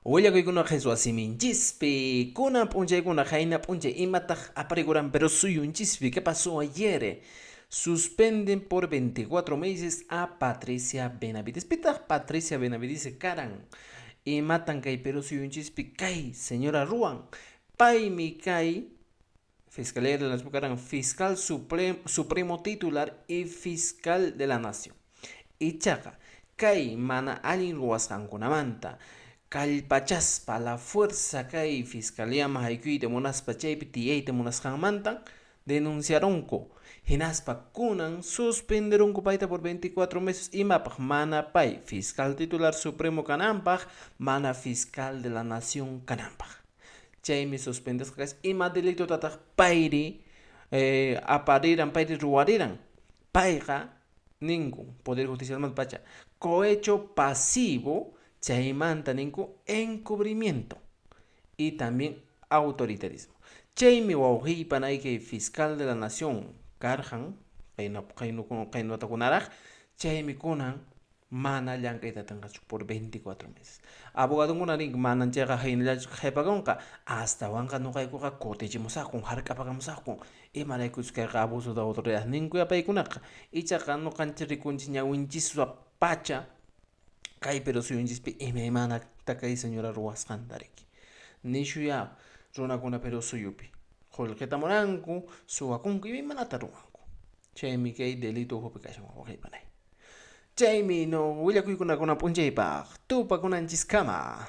Willakuykuna qheswa siminchispi, kunan p'unchaykuna, qayna p'unchay imataq aparikuran Perú suyunchispi? ¿Qué pasó ayer? Suspenden por 24 meses a Patricia Benavides. Pitaq Patricia Benavides karan? Imatan kay Perú suyunchispi kay señora ruwan? Paymi kay Fiscalía de la Nación karan fiscal supremo titular y fiscal de la Nación. Ichaqa kay mana allin ruwasqankunamanta kallpachaspa la fuerza kay fiscalíaman haykuyta munaspa chaypi tiyayta munasqanmantan denunciaronku. Hinaspa kunan suspenderunku payta por 24 meses imapaq mana pay fiscal titular supremo kananpaq, mana fiscal de la Nación kananpaq. Chaymi suspendesqa kashan. Ima delitotataq payri apariran, payri ruwariran? Payqa ninku Poder Judicialmanta pacha cohecho pasivo, chaymanta ninku encubrimiento y también autoritarismo. Chaymi wawqiypa panay fiscal de la Nación karqan qaynatakunaraq, chaymi kunan mana llank'ayta atinqachu por 24 meses. Abogadokuna ninku manan chayqa hinallachu qhipakunqa, astawanqa nuqaykuqa kutichimusaqkun, hark'apakamusaqkun, imaraykuchus kayqa abuso de autoridad ninku paykunaqa. Ichaqa nuqanchis rikunchis ñawinchispa pacha kay Perú suyunchispi imaymanata kay señora ruwasqanta riki. Nishuya runakuna Perú suyupi qullqita munanku, suwakunku, imaymanata ruwanku. Chaymi kay delito ukhupi kashan wawqiypanay. Chaymi no willakuykunakuna p'unchaypaq tupakunanchiskama.